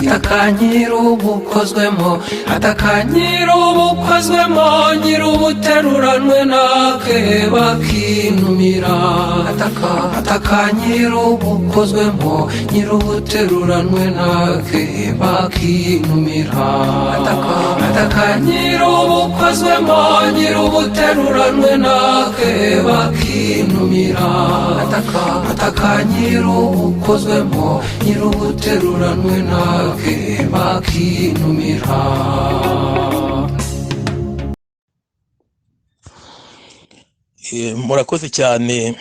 Ataka nyirubukozwemo, ataka nyirubukozwemo, nyirubuteruranwe nake bakinumira. Ataka, ataka nyirubukozwemo, nyirubuteruranwe nake bakinumira. Ataka, ataka nyirubukozwemo, nyirubuteruranwe nake bakinumira. Ataka, ataka nyirubukozwemo, nyirubuteruranwe nake bakinumira. Murakoze cyane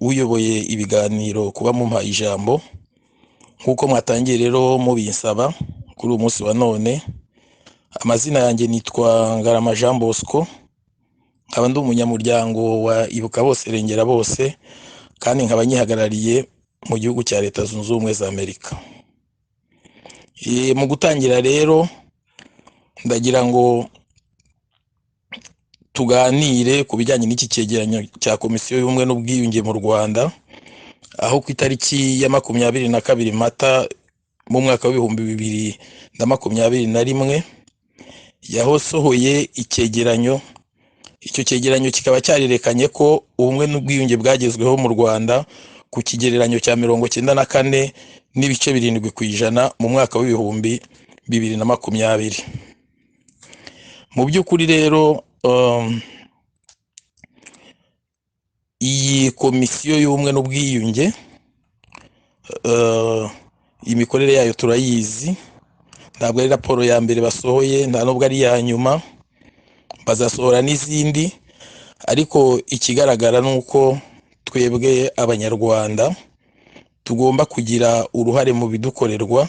uyoboye ibiganiro kuba mumpaye ijambo. Nk'uko mwatangiye rero mubinsaba kuri uyu munsi wa none, amazina yanjye nitwa Ngarama Jean Bosco, nkaba ndi umunyamuryango wa Ibuka Bose Rengera Bose, kandi nkaba nyihagarariye mu gihugu cya Leta Zunze Ubumwe za Amerika. Mu gutangira rero ndagira ngo tuganire ku bijyanye n'iki cyegeranyo cya Komisiyo y'Ubumwe n'Ubwiyunge mu Rwanda, aho ku itariki ya 22 Mata mu mwaka wa 2021 yasohoye icyegeranyo. Icyo cyegeranyo kikaba cyarerekanye ko ubumwe n'ubwiyunge bwagezweho mu Rwanda ku kigereranyo cya 94.7% mu mwaka wa 2020. Mu by'ukuri rero, iyi komisiyo y'ubumwe n'ubwiyunge, imikorere yayo turayizi. Ntabwo ari raporo ya mbere basohoye, nta nubwo ari iya nyuma, bazasohora n'izindi. Ariko ikigaragara ni uko twebwe Abanyarwanda tugomba kugira uruhare mu bidukorerwa,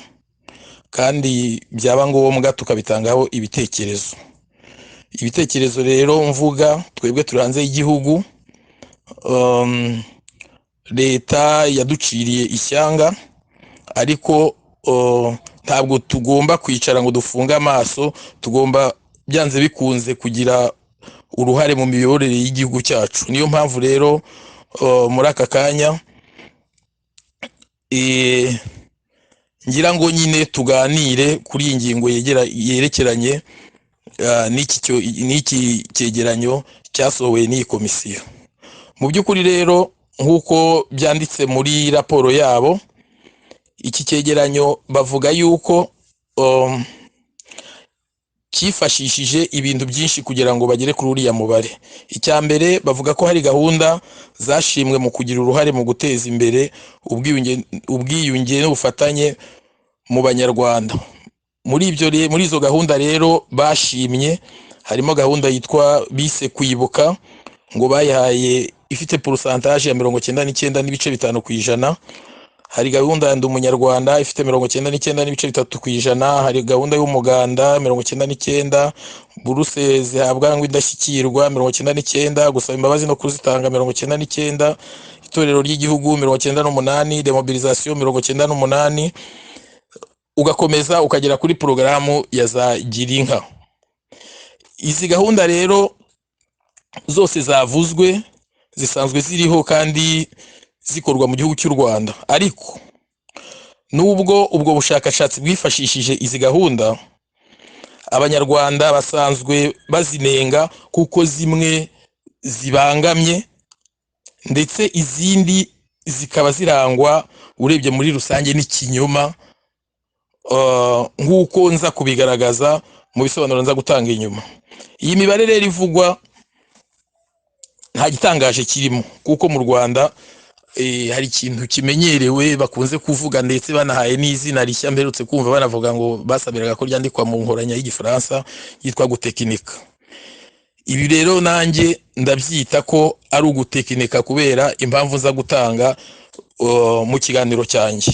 kandi byaba ngombwa tukabitangaho ibitekerezo. Ibitekerezo rero mvuga, twebwe turi hanze y'igihugu, leta yaduciriye ishyanga, ariko ntabwo tugomba kwicara ngo dufunge amaso. Tugomba byanze bikunze kugira uruhare mu miyoborere y'igihugu cyacu. Niyo mpamvu rero muri aka kanya ngira ngo nyine tuganire kuri iyi ngingo yerekeranye n'iki cyegeranyo cyasohowe n'iyi komisiyo. Mu by'ukuri rero, nk'uko byanditse muri raporo yabo, iki cyegeranyo bavuga yuko cyifashishije ibintu byinshi kugira ngo bagere kuri uriya mubare. Icya mbere, bavuga ko hari gahunda zashimwe mu kugira uruhare mu guteza imbere ubwiyunge n'ubufatanye mu Banyarwanda. Muri izo gahunda rero bashimye harimo gahunda yitwa bise Kwibuka, ngo bayihaye ifite pourcentage ya 99.5%. Hari gahunda ya Ndi Umunyarwanda ifite 99.3%. Hari gahunda y'umuganda, 99, buruse zihabwa ngo indashyikirwa, 99, gusaba imbabazi no kuzitanga, 99, itorero ry'igihugu, 98, demobilisation, 98, ugakomeza ukagera kuri porogaramu ya za Girinka. Izi gahunda rero zose zavuzwe zisanzwe ziriho kandi zikorwa mu gihugu cy'u Rwanda. Ariko nubwo ubwo bushakashatsi bwifashishije izi gahunda, Abanyarwanda basanzwe bazinenga kuko zimwe zibangamye, ndetse izindi zikaba zirangwa urebye muri rusange n'ikinyoma, nk'uko nza kubigaragaza mu bisobanuro nza gutanga inyuma. Iyi mibare rero ivugwa nta gitangaje kirimo, kuko mu Rwanda hari ikintu kimenyerewe bakunze kuvuga, ndetse banahaye n'izina rishya mperutse kumva banavuga ngo basabiraga ko ryandikwa mu nkoranya y'Igifaransa, yitwa gutekinika. Ibi rero nanjye ndabyita ko ari ugutekinika kubera impamvu nza gutanga mu kiganiro cyanjye.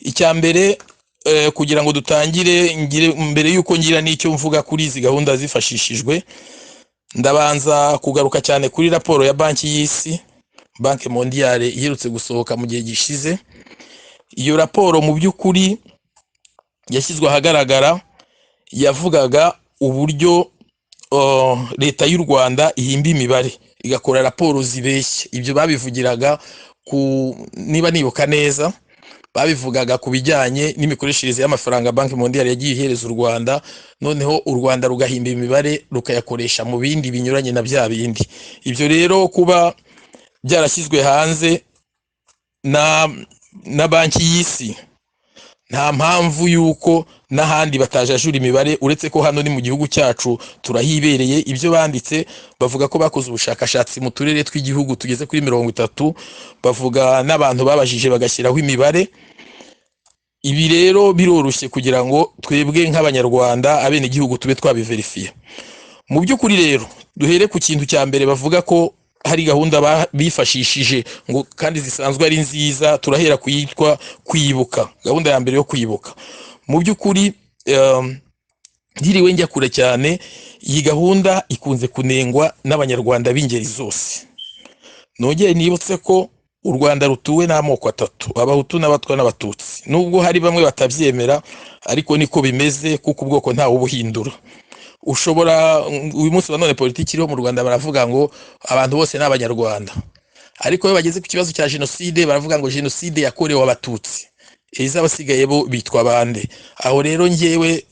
Icya mbere, kugira ngo dutangire, ngire mbere y'uko ngira n'icyo mvuga kuri izi gahunda zifashishijwe, ndabanza kugaruka cyane kuri raporo ya Banki y'Isi, Banque Mondiale, iherutse gusohoka mu gihe gishize. Iyo raporo mu by'ukuri yashyizwe ahagaragara yavugaga uburyo leta y'u Rwanda ihimba imibare, igakora raporo zibeshya. Ibyo babivugiraga ku, niba nibuka neza, Babivugaga ku bijyanye n'imikoreshereze y'amafaranga Banque Mondiale yagiye ihereza u Rwanda, noneho u Rwanda rugahimba imibare, rukayakoresha mu bindi binyuranye na bya bindi. Ibyo rero kuba byarashyizwe hanze na Banki y'Isi, nta mpamvu y'uko n'ahandi batajajura imibare, uretse ko hano ni mu gihugu cyacu, turahibereye. Ibyo banditse, bavuga ko bakoze ubushakashatsi mu turere tw'igihugu tugeze kuri 30, bavuga n'abantu babajije, bagashyiraho imibare. Ibi rero biroroshye kugira ngo twebwe nk'Abanyarwanda, abenegihugu, tube twabiverifiye. Mu by'ukuri rero, duhere ku kintu cya mbere bavuga ko hari gahunda bifashishije ngo kandi zisanzwe ari nziza. Turahera ku yitwa Kwibuka, gahunda ya mbere yo kwibuka. Mu by'ukuri, ntiriwe njya kure cyane, iyi gahunda ikunze kunengwa n'Abanyarwanda b'ingeri zose. Nongere nibutse ko u Rwanda rutuwe n'amoko atatu: Abahutu n'Abatwa n'Abatutsi. Nubwo hari bamwe batabyemera, ariko niko bimeze, kuko ubwoko ntawe ubuhindura. Ushobora uyu munsi wa none, politiki iriho mu Rwanda, baravuga ngo abantu bose ni Abanyarwanda, ariko iyo bageze ku kibazo cya jenoside baravuga ngo jenoside yakorewe Abatutsi. Ese abasigaye bo bitwa bande? Aho rero ngewe,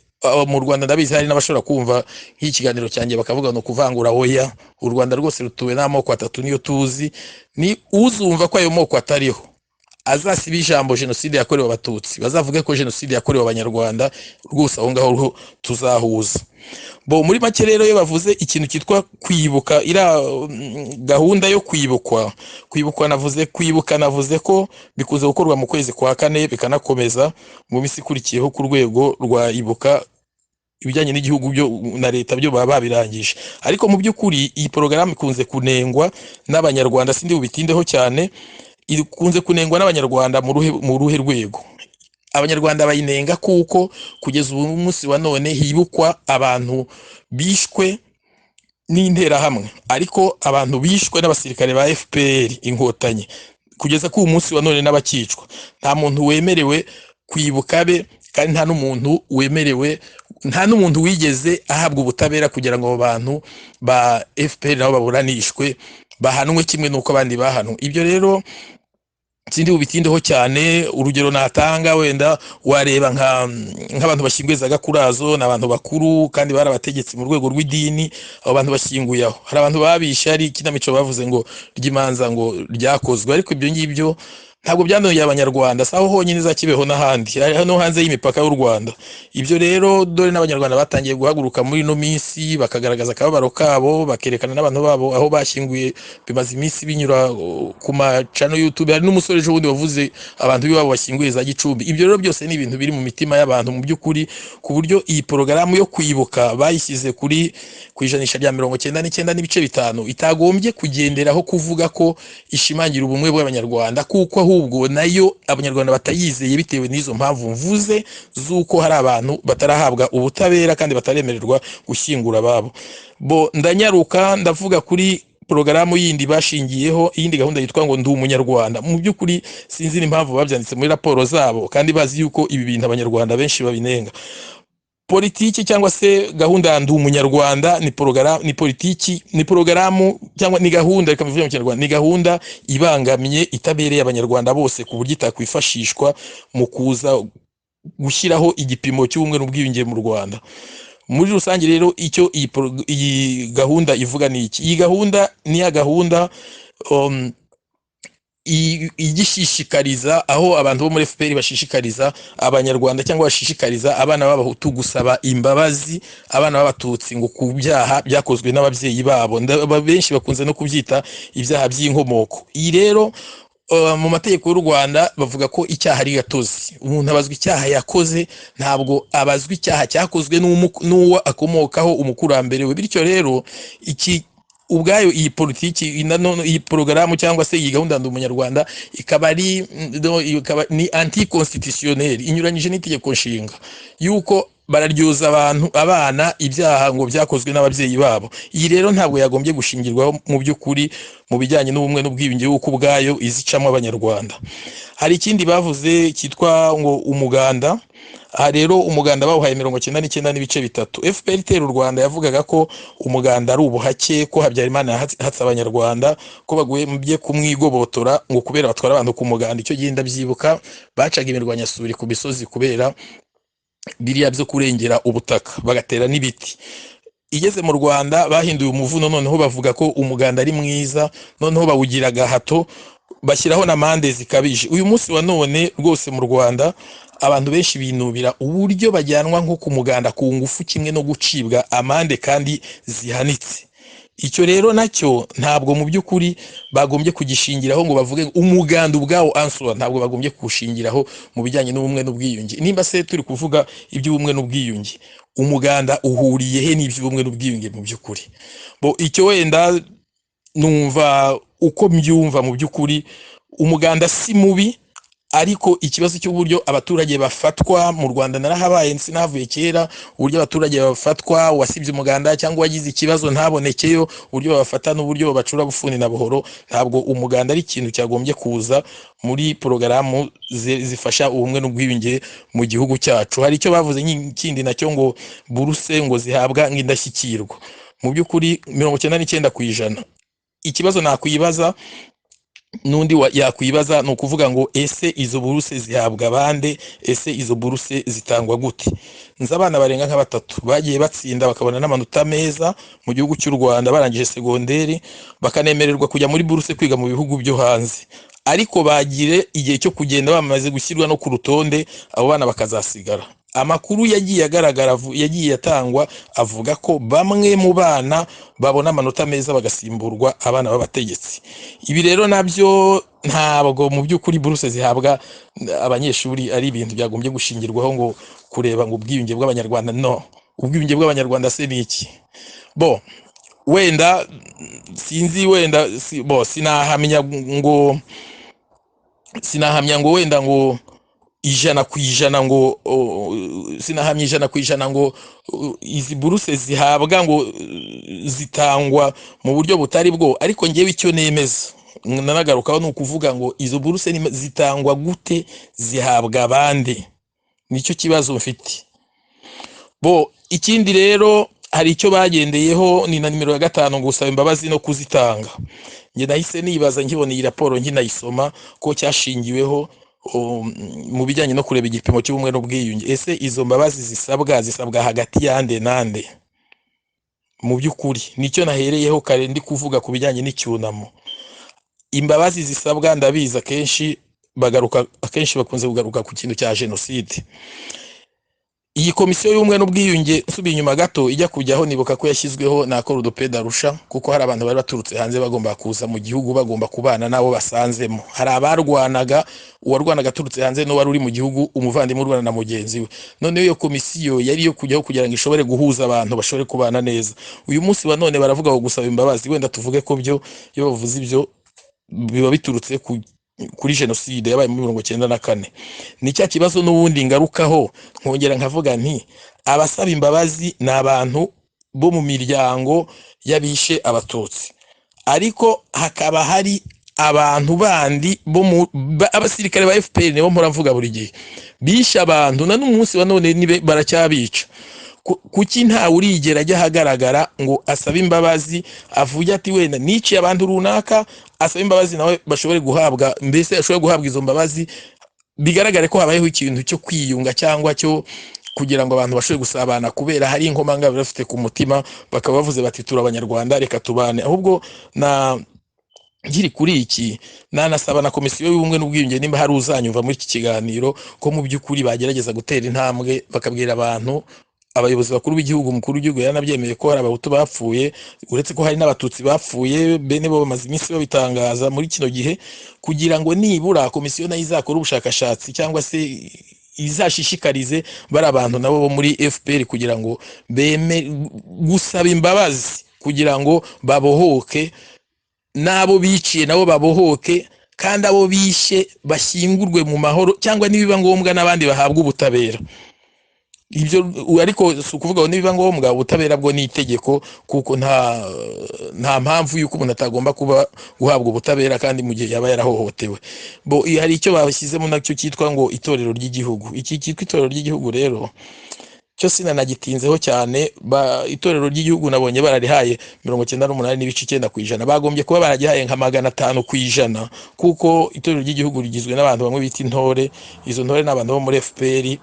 mu Rwanda ndabizi hari n'abashobora kumva nk'ikiganiro cyanjye bakavuga ngo kuvangura. Oya, u Rwanda rwose rutuwe n'amoko atatu, niyo tuzi. Ni uzumva ko ayo moko atariho, azasiba ijambo jenoside yakorewe Abatutsi, bazavuge ko jenoside yakorewe Abanyarwanda. Rwose aho ngaho ho tuzahuza. Bo muri make rero, iyo bavuze ikintu cyitwa kwibuka, iriya gahunda yo kwibukwa, kwibukwa navuze, kwibuka navuze ko bikunze gukorwa mu kwezi kwa kane, bikanakomeza mu minsi ikurikiyeho ku rwego rwa Ibuka. Ibijyanye n'igihugu byo na leta byo baba babirangije, ariko mu by'ukuri iyi porogaramu ikunze kunengwa n'Abanyarwanda. Sindi bubitindeho cyane. Ikunze kunengwa n'Abanyarwanda mu ruhe rwego? Abanyarwanda bayinenga kuko kugeza ubu munsi wa none hibukwa abantu bishwe n'Interahamwe, ariko abantu bishwe n'abasirikare ba FPR Inkotanyi kugeza ku munsi wa none n'abakicwa, nta muntu wemerewe kwibuka be, kandi nta n'umuntu wemerewe, nta n'umuntu wigeze ahabwa ubutabera kugira ngo abo bantu ba FPR nabo baburanishwe, bahanwe kimwe n'uko abandi bahanwe. Ibyo rero sindi bubitindeho cyane. Urugero natanga, wenda wareba nk'abantu bashyinguye za Gakurazo, ni abantu bakuru kandi bari abategetsi mu rwego rw'idini. Abo bantu bashyinguye aho, hari abantu babishe, hari ikinamico bavuze ngo ry'imanza ngo ryakozwe, ariko ibyo ngibyo ntabwo byanogeye Abanyarwanda. Si aho honyine za Kibeho, n'ahandi, hari no hanze y'imipaka y'u Rwanda. Ibyo rero, dore n'Abanyarwanda batangiye guhaguruka muri ino minsi, bakagaragaza akababaro kabo, bakerekana n'abantu babo aho bashyinguye. Bimaze iminsi binyura ku macano YouTube. Hari n'umusore ejo bundi wavuze abantu b'iwabo bashyinguye za Gicumbi. Ibyo rero byose ni ibintu biri mu mitima y'abantu mu by'ukuri, ku buryo iyi porogaramu yo kwibuka bayishyize ku ijanisha rya 99.5 itagombye kugenderaho kuvuga ko ishimangira ubumwe bw'Abanyarwanda, kuko ahubwo nayo Abanyarwanda batayizeye, bitewe n'izo mpamvu mvuze z'uko hari abantu batarahabwa ubutabera kandi bataremererwa gushyingura ababo. Bo ndanyaruka, ndavuga kuri porogaramu yindi bashingiyeho, iyindi gahunda yitwa ngo Ndi Umunyarwanda. Mu by'ukuri sinzi n'impamvu babyanditse muri raporo zabo kandi bazi yuko ibi bintu Abanyarwanda benshi babinenga. Politiki cyangwa se gahunda ya Ndi Umunyarwanda ni porogaramu, ni politiki, ni porogaramu cyangwa ni gahunda, reka mbivuge mu Kinyarwanda, ni gahunda ibangamiye, itabereye Abanyarwanda bose, ku buryo itakwifashishwa mu kuza gushyiraho igipimo cy'ubumwe n'ubwiyunge mu Rwanda muri rusange. Rero icyo iyi gahunda ivuga ni iki? Iyi gahunda ni ya gahunda igishishikariza, aho abantu bo muri FPR bashishikariza Abanyarwanda cyangwa bashishikariza abana b'Abahutu gusaba imbabazi abana b'Abatutsi ngo ku byaha byakozwe n'ababyeyi babo. Benshi bakunze no kubyita ibyaha by'inkomoko. Iyi rero, mu mategeko y'u Rwanda bavuga ko icyaha ari gatozi. Umuntu abazwa icyaha yakoze, ntabwo abazwa icyaha cyakozwe n'uwo akomokaho, umukurambere we. Bityo rero iki ubwayo, iyi politiki, iyi porogaramu cyangwa se iyi gahunda Ndi Umunyarwanda ikaba ari no, ikaba ni anticonstitutionnel, inyuranyije n'itegeko nshinga, yuko bararyoza abantu, abana, ibyaha ngo byakozwe n'ababyeyi babo. Iyi rero ntabwo yagombye gushingirwaho mu by'ukuri mu bijyanye n'ubumwe n'ubwiyunge, kuko ubwayo izicamo Abanyarwanda. Hari ikindi bavuze cyitwa ngo umuganda. Aha rero umuganda bawuhaye 99.3. FPR itera u Rwanda yavugaga ko umuganda ari ubuhake, ko Habyarimana yahatse Abanyarwanda, ko bagombye kumwigobotora ngo kubera batwara abantu ku muganda. Icyo gihe ndabyibuka bacaga imirwanyasuri ku misozi kubera biriya byo kurengera ubutaka, bagatera n'ibiti. Igeze mu Rwanda bahinduye umuvuno, noneho bavuga ko umuganda ari mwiza, noneho bawugira agahato, bashyiraho n'amande zikabije. Uyu munsi wa none rwose mu Rwanda abantu benshi binubira uburyo bajyanwa nko ku muganda ku ngufu, kimwe no gucibwa amande kandi zihanitse. Icyo rero nacyo ntabwo mu by'ukuri bagombye kugishingiraho ngo bavuge umuganda ubwawo ansura, ntabwo bagombye kuwushingiraho mu bijyanye n'ubumwe n'ubwiyunge. Nimba se turi kuvuga iby'ubumwe n'ubwiyunge, umuganda uhuriye he n'iby'ubumwe n'ubwiyunge mu by'ukuri? Bo icyo wenda numva uko mbyumva, mu by'ukuri umuganda si mubi, ariko ikibazo cy'uburyo abaturage bafatwa mu Rwanda, narahabaye sinahavuye kera, uburyo abaturage bafatwa, uwasibye umuganda cyangwa uwagize ikibazo ntabonekeyo, uburyo babafata n'uburyo babacura bufuni na buhoro, ntabwo umuganda ari ikintu cyagombye kuza muri porogaramu zifasha ubumwe n'ubwiyunge mu gihugu cyacu. Hari icyo bavuze kindi nacyo ngo buruse ngo zihabwa nk'indashyikirwa. Mu by'ukuri 99%. Ikibazo nakwibaza n'undi yakwibaza ni ukuvuga ngo ese izo buruse zihabwa bande? Ese izo buruse zitangwa gute? Nzi abana barenga nka batatu bagiye batsinda bakabona n'amanota meza mu gihugu cy'u Rwanda, barangije segonderi bakanemererwa kujya muri buruse kwiga mu bihugu byo hanze, ariko bagire igihe cyo kugenda bamaze gushyirwa no ku rutonde, abo bana bakazasigara. Amakuru yagiye agaragara, yagiye atangwa, avuga ko bamwe mu bana babona amanota meza bagasimburwa abana b'abategetsi. Ibi rero nabyo ntabwo mu by'ukuri buruse zihabwa abanyeshuri ari ibintu byagombye gushingirwaho ngo kureba ngo ubwiyunge bw'Abanyarwanda. No ubwiyunge bw'Abanyarwanda se ni iki? Bo wenda sinzi, wenda bo sinahamya ngo wenda ngo 100% ngo sinahamya 100% ngo izi buruse zihabwa ngo zitangwa mu buryo butari bwo. Ariko ngewe icyo nemeza nanagarukaho ni ukuvuga ngo izo buruse zitangwa gute, zihabwa abandi? Nicyo kibazo mfite. Bo ikindi rero hari icyo bagendeyeho, ni na nimero ya 5, ngo gusaba imbabazi no kuzitanga. Njye nahise nibaza nkibona iyi raporo nkinayisoma ko cyashingiweho mu bijyanye no kureba igipimo cy'ubumwe n'ubwiyunge. Ese izo mbabazi zisabwa hagati yande nande? Mu by'ukuri nicyo nahereyeho kare ndi kuvuga ku bijyanye n'icyunamo. Imbabazi zisabwa, ndabizi akenshi bagaruka, akenshi bakunze kugaruka ku kintu cya jenoside. Iyi komisiyo y'ubumwe n'ubwiyunge, nsubiye inyuma gato, ijya kujyaho nibuka ko yashyizweho na Accord de Paix d'Arusha, kuko hari abantu bari baturutse hanze bagomba kuza mu gihugu, bagomba kubana n'abo basanzemo. Hari abarwanaga, uwarwanaga aturutse hanze n'uwari uri mu gihugu, umuvandimwe urwana na mugenzi we. Noneho iyo komisiyo yari iyo kujyaho kugira ngo ishobore guhuza abantu, bashobore kubana neza. Uyu munsi wa none baravuga ngo gusaba imbabazi. Wenda tuvuge ko byo iyo bavuze ibyo biba biturutse kuri jenoside yabaye muri 94. Ni cya kibazo n'ubundi ngarukaho nkongera nkavuga nti abasaba imbabazi ni abantu bo mu miryango y'abishe Abatutsi, ariko hakaba hari abantu bandi bo mu abasirikare ba FPR, nibo mpora mvuga buri gihe, bishe abantu na n'umunsi wa none baracyabica. Kuki ntawe urigera ajya ahagaragara ngo asabe imbabazi, avuge ati wenda niciye abantu runaka, asabe imbabazi nawe bashobore guhabwa, mbese ashobore guhabwa izo mbabazi, bigaragare ko habayeho ikintu cyo kwiyunga cyangwa cyo kugira ngo abantu bashobore gusabana, kubera hari inkomanga bafite ku mutima, bakaba bavuze bati turi Abanyarwanda, reka tubane. Ahubwo na nkiri kuri iki, nanasaba na komisiyo y'ubumwe n'ubwiyunge, nimba hari uzanyumva muri iki kiganiro, ko mu by'ukuri bagerageza gutera intambwe bakabwira abantu, abayobozi bakuru b'igihugu. Umukuru w'igihugu yaranabyemeye ko hari Abahutu bapfuye, uretse ko hari n'Abatutsi bapfuye, bene bo bamaze iminsi babitangaza muri kino gihe, kugira ngo nibura komisiyo nayo izakore ubushakashatsi cyangwa se izashishikarize bari abantu nabo bo muri FPR kugira ngo beme gusaba imbabazi, kugira ngo babohoke, n'abo biciye nabo babohoke, kandi abo bishe bashyingurwe mu mahoro, cyangwa nibiba ngombwa n'abandi bahabwa ubutabera. Ibyo ariko si ukuvuga ngo nibiba ngombwa, ubutabera bwo ni itegeko, kuko nta mpamvu y'uko umuntu atagomba kuba guhabwa ubutabera kandi mu gihe yaba yarahohotewe. Bo hari icyo bashyizemo nacyo cyitwa ngo itorero ry'igihugu. Iki cyitwa itorero ry'igihugu rero cyo sinanagitinzeho cyane. Itorero ry'igihugu nabonye bararihaye 98.9%, bagombye kuba baragihaye nka 500%, kuko itorero ry'igihugu rigizwe n'abantu bamwe bita intore. Izo ntore ni abantu bo muri FPR,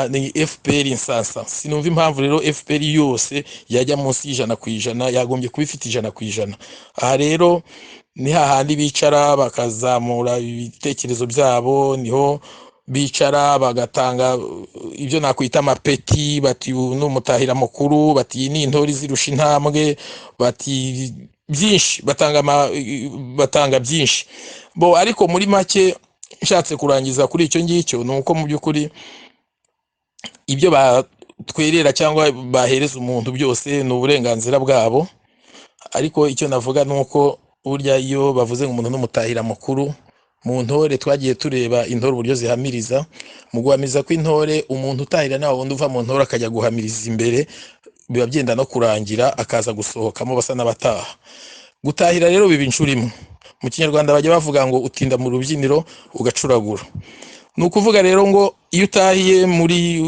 ni FPR nsansa. Sinumva impamvu rero FPR yose yajya munsi y'100%, yagombye kuba ifite 100%. Aha rero ni hahandi bicara bakazamura ibitekerezo byabo, niho bicara bagatanga ibyo nakwita amapeti, bati uyu ni umutahira mukuru, bati iyi ni intore izirusha intambwe, bati byinshi, batanga byinshi bo. Ariko muri make nshatse kurangiza kuri icyo ngicyo, ni uko mu by'ukuri ibyo batwerera cyangwa bahereza umuntu byose ni uburenganzira bwabo. Ariko icyo navuga ni uko burya iyo bavuze ngo umuntu n'umutahira mukuru mu ntore, twagiye tureba intore uburyo zihamiriza. Mu guhamiriza kw'intore, umuntu utahira nawe wundi uva mu ntore akajya guhamiriza imbere, biba byenda no kurangira akaza gusohokamo basa n'abataha. Gutahira rero biba inshuro imwe. Mu Kinyarwanda bajya bavuga ngo utinda mu rubyiniro ugacuragura. Ni ukuvuga rero ngo iyo utahiye muri,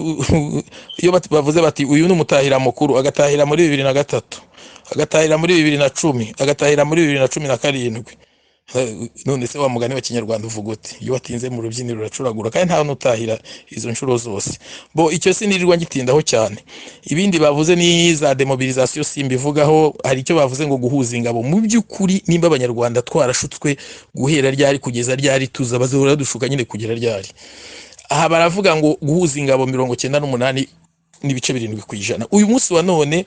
iyo bavuze bati uyu ni umutahira mukuru, agatahira muri 2003, agatahira muri 2010, agatahira muri 2017, none se wa mugani wa Kinyarwanda uvuga uti iyo watinze mu rubyiniro uracuragura, kandi nta n'utahira izo nshuro zose. Bo icyo sinirirwa ngitindaho cyane. Ibindi bavuze ni za demobilisation, simbivugaho. Hari icyo bavuze ngo guhuza ingabo. Mu by'ukuri nimba Abanyarwanda twarashutswe guhera ryari kugeza ryari, tuza bazahora dushuka nyine kugera ryari? Aha baravuga ngo guhuza ingabo 98.7%. Uyu munsi wa none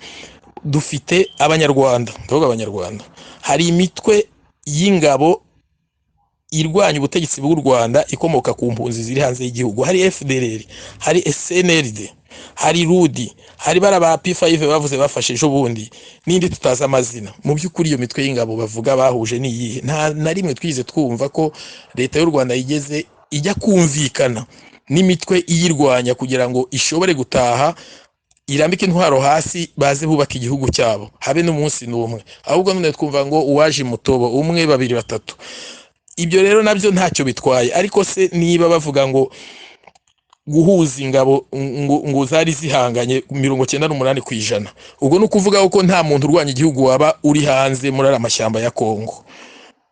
dufite Abanyarwanda, ndavuga Abanyarwanda, hari imitwe y'ingabo irwanya ubutegetsi bw'u Rwanda ikomoka ku mpunzi ziri hanze y'igihugu. Hari FDLR, hari SNLD, hari RUDI, hari bara ba P5 bavuze bafashe ejo bundi, n'indi tutazi amazina. Mu by'ukuri iyo mitwe y'ingabo bavuga bahuje ni iyihe? Nta na rimwe twize twumva ko leta y'u Rwanda yigeze ijya kumvikana n'imitwe iyirwanya kugira ngo ishobore gutaha, irambike intwaro hasi, baze bubaka igihugu cyabo, habe n'umunsi n'umwe. Ahubwo none twumva ngo uwaje mutobo umwe, babiri, batatu. Ibyo rero nabyo ntacyo bitwaye. Ariko se niba bavuga ngo guhuza ingabo ngo zari zihanganye 98%, ubwo ni ukuvuga ko nta muntu urwanya igihugu waba uri hanze muri ariya mashyamba ya Kongo.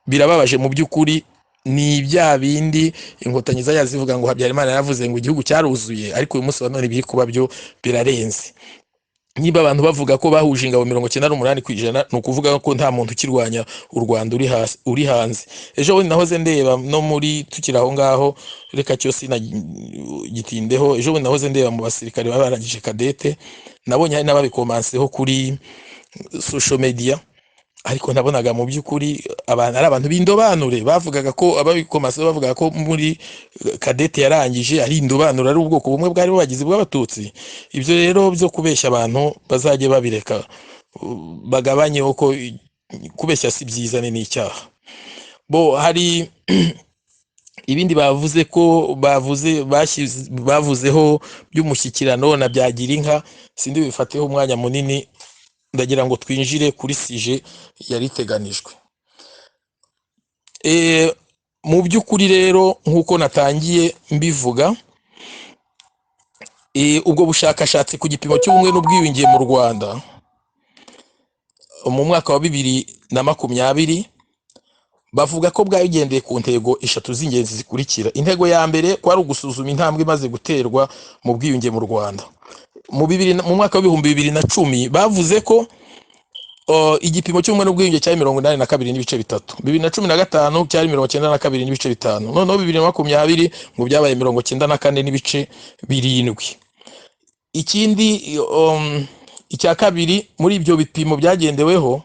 Birababaje mu by'ukuri. Ni bya bindi Inkotanyi zajya zivuga ngo Habyarimana yaravuze ngo igihugu cyaruzuye, ariko uyu munsi wa none ibiri kuba byo birarenze. Niba abantu bavuga ko bahuje ingabo 98%, ni ukuvuga ko nta muntu ukirwanya u Rwanda uri hasi, uri hanze. Ejo bundi nahoze ndeba no muri, tukiri aho ngaho, reka cyo sinagitindeho, ejo bundi nahoze ndeba mu basirikare baba barangije cadette, nabonye hari n'ababikomanseho kuri social media. Ariko nabonaga mu by'ukuri abantu ari abantu b'indobanure bavugaga ko ababikomanseho bavugaga ko muri cadette yarangije ari indobanure, ari ubwoko bumwe bwari bubagize bw'Abatutsi. Ibyo rero byo kubeshya abantu bazajye babireka, bagabanye, uko kubeshya si byiza, ni n'icyaha. Bo hari ibindi bavuze ko bavuze bavuzeho by'umushyikirano na byagira inka, sindi bifateho umwanya munini. Ndagira ngo twinjire kuri sujet yari iteganijwe. Mu by'ukuri rero nk'uko natangiye mbivuga, ubwo bushakashatsi ku gipimo cy'ubumwe n'ubwiyunge mu Rwanda mu mwaka wa 2020, bavuga ko bwagendeye ku ntego eshatu z'ingenzi zikurikira. Intego ya mbere kwari ugusuzuma intambwe imaze guterwa mu bwiyunge mu Rwanda. Mu mwaka w'2010 bavuze ko igipimo cy'ubumwe n'ubwiyunge cyari 82.3, 2015 cyari 92.5, noneho 2020 ngo byabaye 94.7. Ikindi, icya kabiri muri ibyo bipimo byagendeweho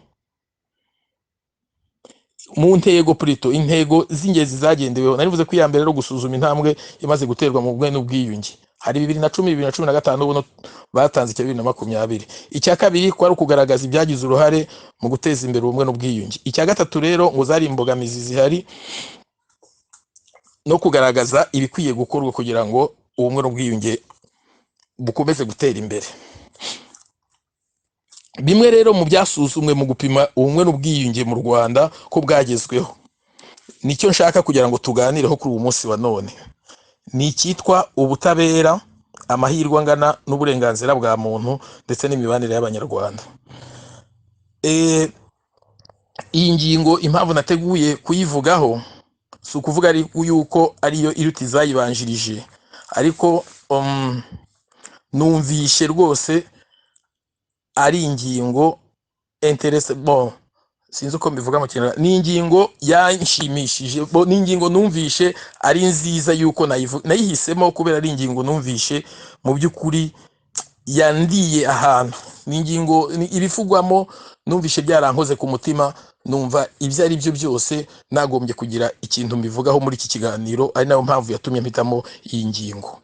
mu ntego, plutôt intego z'ingenzi zagendeweho, narivuze ko iya mbere ari gusuzuma intambwe imaze guterwa mu bumwe n'ubwiyunge. Hari 2010, 2015, ubu batanze icya 2020. Icya kabiri kwari ukugaragaza ibyagize uruhare mu guteza imbere ubumwe n'ubwiyunge. Icya gatatu rero ngo zari imbogamizi zihari no kugaragaza ibikwiye gukorwa kugira ngo ubumwe n'ubwiyunge bukomeze gutera imbere. Bimwe rero mu byasuzumwe mu gupima ubumwe n'ubwiyunge mu Rwanda ko bwagezweho, nicyo nshaka kugira ngo tuganireho kuri uyu munsi wa none, ni icyitwa ubutabera, amahirwe angana n'uburenganzira bwa muntu ndetse n'imibanire y'Abanyarwanda. Iyi ngingo impamvu nateguye kuyivugaho si ukuvuga ari yuko ariyo iruta izayibanjirije, ariko numvishe rwose ari ingingo intéressante. Bon, sinzi uko mbivuga mu Kinyarwanda, ni ingingo yanshimishije. Bon, ni ingingo numvishe ari nziza yuko nayihisemo kubera ari ingingo numvishe mu by'ukuri yandiye ahantu. Ni ingingo ibivugwamo numvishe byarankoze ku mutima, numva ibyo ari byo byose nagombye kugira ikintu mbivugaho muri iki kiganiro, ari nayo mpamvu yatumye mpitamo iyi ngingo.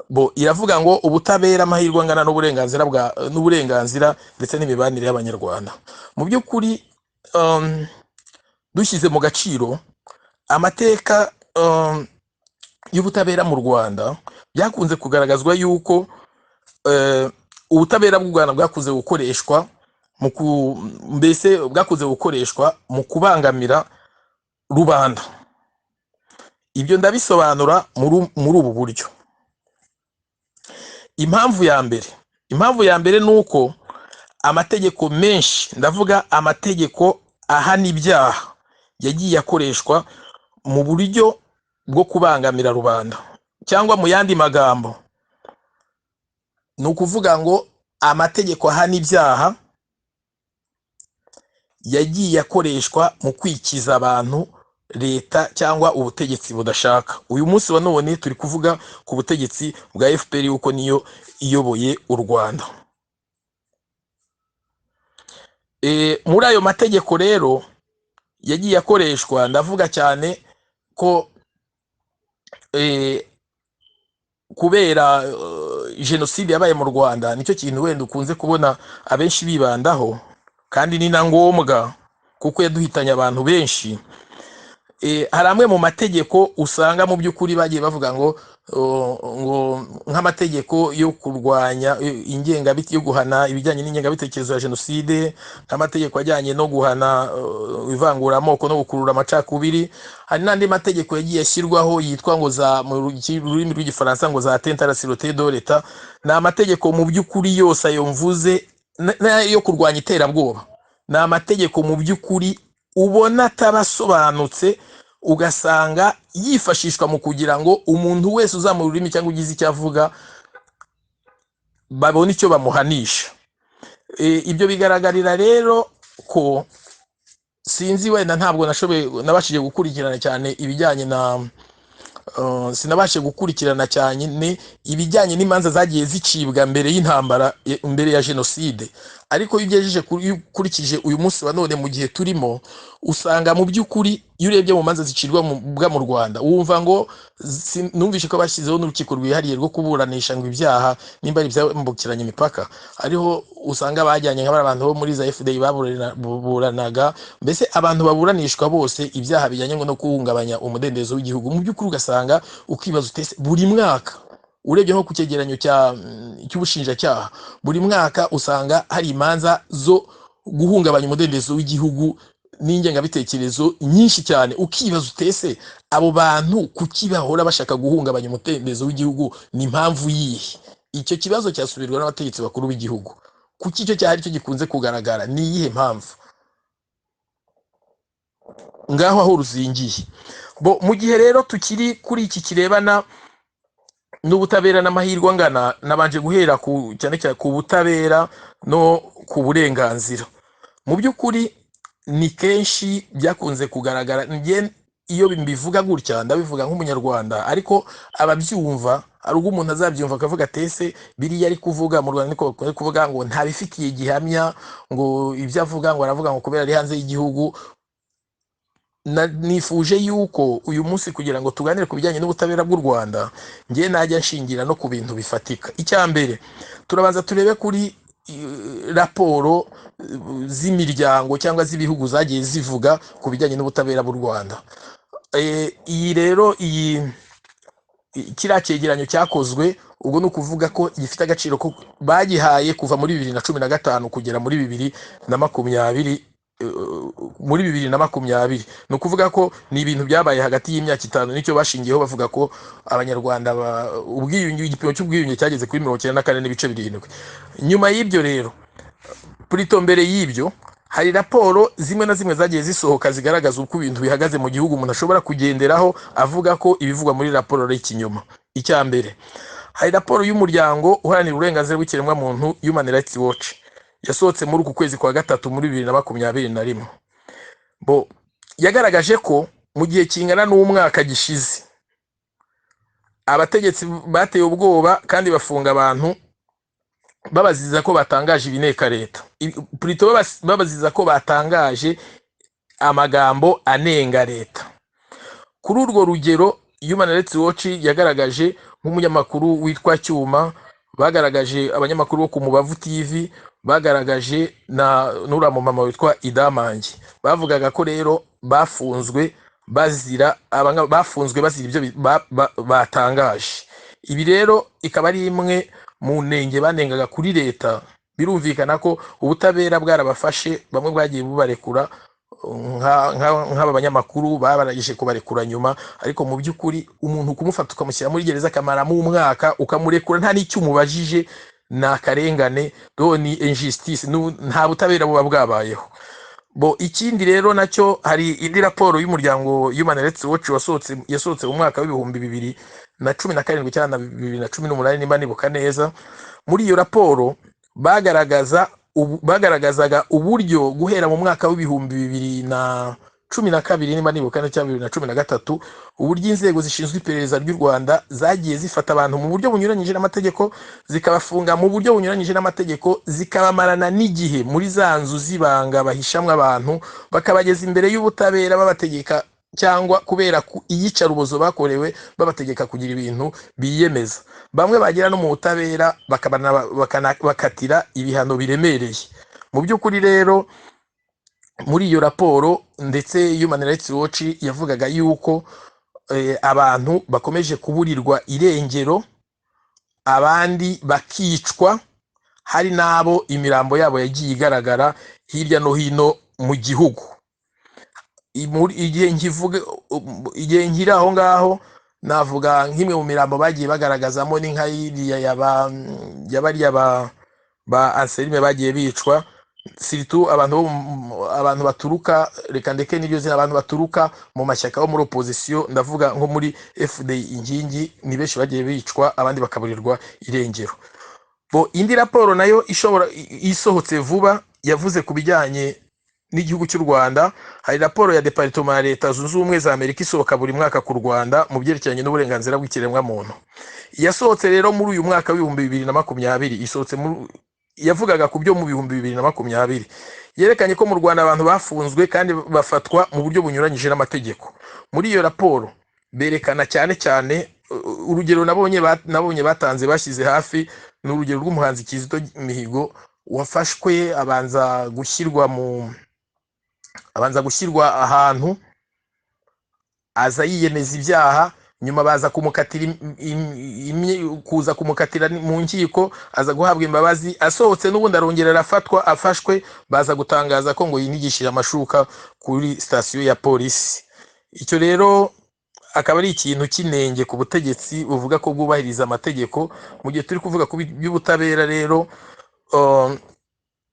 Bo iravuga ngo ubutabera, amahirwe angana n'uburenganzira bwa n'uburenganzira ndetse n'imibanire y'Abanyarwanda. Mu by'ukuri, dushyize mu gaciro, amateka y'ubutabera mu Rwanda, byakunze kugaragazwa yuko ubutabera bw'u Rwanda bwakunze gukoreshwa mu ku mbese bwakunze gukoreshwa mu kubangamira rubanda. Ibyo ndabisobanura muri ubu buryo. Impamvu ya mbere ni uko amategeko menshi, ndavuga amategeko ahana ibyaha, yagiye akoreshwa mu buryo bwo kubangamira rubanda, cyangwa mu yandi magambo ni ukuvuga ngo amategeko ahana ibyaha yagiye akoreshwa mu kwikiza abantu leta cyangwa ubutegetsi budashaka. Uyu munsi wa none turi kuvuga ku butegetsi bwa FPR, yuko niyo iyoboye u Rwanda. Muri ayo mategeko rero yagiye akoreshwa, ndavuga cyane ko kubera jenoside yabaye mu Rwanda, nicyo kintu wenda ukunze kubona abenshi bibandaho, kandi ni na ngombwa kuko yaduhitanye abantu benshi. Hari amwe mu mategeko usanga mu by'ukuri bagiye bavuga ngo nk'amategeko yo kurwanya yo guhana ibijyanye n'ingengabitekerezo ya jenoside, nk'amategeko ajyanye no guhana ivanguramoko no gukurura amacakubiri. Hari n'andi mategeko yagiye ashyirwaho yitwa ngo za mu rurimi rw'Igifaransa ngo za atteinte à la sûreté de l'État. Ni amategeko mu by'ukuri yose ayo mvuze n'ayo kurwanya iterabwoba, ni amategeko mu by'ukuri ubona atabasobanutse, ugasanga yifashishwa mu kugira ngo umuntu wese uzamura ururimi cyangwa ugize icyo avuga babone icyo bamuhanisha. Ibyo bigaragarira rero ko sinzi wenda ntabwo nashoboye nabashije gukurikirana cyane ibijyanye na sinabashije gukurikirana cyane ibijyanye n'imanza zagiye zicibwa mbere y'intambara, mbere ya jenoside, ariko iyo ugejeje iyo ukurikije uyu munsi wa none mu gihe turimo, usanga mu by'ukuri iyo urebye mu manza zicirwa mu Rwanda, wumva ngo numvishe ko bashyizeho n'urukiko rwihariye rwo kuburanisha ngo ibyaha nimba ari ibyambukiranya imipaka, ariho usanga bajyanye nka bariya bantu bo muri za FDI baburanaga, mbese abantu baburanishwa bose ibyaha bijyanye ngo no guhungabanya umudendezo w'igihugu. Mu by'ukuri ugasanga ukibaza utese buri mwaka urebye nko ku cyegeranyo cy'ubushinjacyaha, buri mwaka usanga hari imanza zo guhungabanya umudendezo w'igihugu n'ingengabitekerezo nyinshi cyane. Ukibaza utese abo bantu kuki bahora bashaka guhungabanya umudendezo w'igihugu, ni impamvu yihe? Icyo kibazo cyasubirwa n'abategetsi bakuru b'igihugu. Kuki icyo cyaha aricyo gikunze kugaragara? Ni iyihe mpamvu? Ngaho aho ruzingiye. Bo mu gihe rero tukiri kuri iki kirebana n'ubutabera n'amahirwe angana, nabanje guhera ku cyane cyane ku butabera no ku burenganzira. Mu by'ukuri ni kenshi byakunze kugaragara, njye iyo mbivuga gutya ndabivuga nk'Umunyarwanda, ariko ababyumva hari ubwo umuntu azabyumva akavuga ati ese biriya ari kuvuga mu Rwanda niko bakunze kuvuga ngo ntabifitiye gihamya, ngo ibyo avuga ngo aravuga ngo kubera ari hanze y'igihugu. Nifuje yuko uyu munsi kugira ngo tuganire ku bijyanye n'ubutabera bw'u Rwanda, njye najya nshingira no ku bintu bifatika. Icya mbere, turabanza turebe kuri raporo z'imiryango cyangwa z'ibihugu zagiye zivuga ku bijyanye n'ubutabera bw'u Rwanda. Iyi rero iyi Kiriya cyegeranyo cyakozwe, ubwo ni ukuvuga ko gifite agaciro ko bagihaye kuva muri 2015 kugera muri 2020, muri 2020. Ni ukuvuga ko ni ibintu byabaye hagati y'imyaka 5. Nicyo bashingiyeho bavuga ko Abanyarwanda ubwiyunge, igipimo cy'ubwiyunge cyageze kuri 94.7. Nyuma y'ibyo rero, plutôt mbere y'ibyo, hari raporo zimwe na zimwe zagiye zisohoka zigaragaza uko ibintu bihagaze mu gihugu, umuntu ashobora kugenderaho avuga ko ibivugwa muri raporo ari ikinyoma. Icya mbere, hari raporo y'umuryango uharanira uburenganzira bw'ikiremwamuntu, Human Rights Watch, yasohotse muri uku kwezi kwa gatatu muri 2021. Bo yagaragaje ko mu gihe kingana n'umwaka gishize, abategetsi bateye ubwoba kandi bafunga abantu babaziza ko batangaje ibineka leta, plutôt babaziza ko batangaje amagambo anenga leta. Kuri urwo rugero, Human Rights Watch yagaragaje nk'umunyamakuru witwa Cyuma, bagaragaje abanyamakuru bo ku Mubavu TV, bagaragaje na n'uriya mumama witwa Idamange. Bavugaga ko rero bafunzwe bazira bafunzwe bazira ibyo batangaje. Ibi rero ikaba ari imwe mu nenge banengaga kuri leta. Birumvikana ko ubutabera bwarabafashe, bamwe bwagiye bubarekura, nk'aba banyamakuru babarangije kubarekura nyuma. Ariko mu by'ukuri, umuntu kumufata ukamushyira muri gereza akamaramo umwaka, ukamurekura nta n'icyo umubajije, ni akarengane, do ni injustice, nta butabera buba bwabayeho. Bo ikindi rero nacyo, hari indi raporo y'umuryango Human Rights Watch wasohotse, yasohotse mu mwaka wa 2017 cyangwa na 2018, nimba nibuka neza. Muri iyo raporo bagaragazaga uburyo guhera mu mwaka wa 2012, niba nibuka neza, cyangwa 2013, uburyo inzego zishinzwe iperereza ry'u Rwanda zagiye zifata abantu mu buryo bunyuranyije n'amategeko, zikabafunga mu buryo bunyuranyije n'amategeko, zikabamarana n'igihe muri za nzu z'ibanga bahishamwe abantu, bakabageza imbere y'ubutabera babategeka, cyangwa kubera iyicarubozo bakorewe, babategeka kugira ibintu biyemeza. Bamwe bagera no mu butabera bakatira ibihano biremereye. Mu by'ukuri rero, muri iyo raporo ndetse Human Rights Watch yavugaga yuko abantu bakomeje kuburirwa irengero, abandi bakicwa, hari n'abo imirambo yabo yagiye igaragara hirya no hino mu gihugu. Igihe nkivuga, igihe nkiri aho ngaho, navuga nk'imwe mu mirambo bagiye bagaragazamo ni nka iriya ya bariya ba Anselme bagiye bicwa, surtout abantu bo abantu baturuka, reka ndeke n'iryo zina, abantu baturuka mu mashyaka yo muri opposition, ndavuga nko muri FDI Inkingi, ni benshi bagiye bicwa, abandi bakaburirwa irengero. Bo indi raporo nayo ishobora isohotse vuba yavuze ku bijyanye n'igihugu cy'u Rwanda, hari raporo ya Department ya Leta Zunze Ubumwe za Amerika isohoka buri mwaka ku Rwanda mu byerekeranye n'uburenganzira bw'ikiremwamuntu. Yasohotse rero muri uyu mwaka wa 2020, isohotse yavugaga ku byo mu 2020, yerekanye ko mu Rwanda abantu bafunzwe kandi bafatwa mu buryo bunyuranyije n'amategeko. Muri iyo raporo berekana cyane cyane urugero nabonye batanze, bashyize hafi, ni urugero rw'umuhanzi Kizito Mihigo wafashwe, abanza gushyirwa ahantu, aza yiyemeza ibyaha, nyuma baza kumukatira kuza kumukatira mu nkiko, aza guhabwa imbabazi. Asohotse n'ubundi arongera arafatwa. Afashwe baza gutangaza ko ngo yinigishije amashuka kuri sitasiyo ya polisi. Icyo rero akaba ari ikintu cy'inenge ku butegetsi buvuga ko bwubahiriza amategeko. Mu gihe turi kuvuga ku by'ubutabera rero,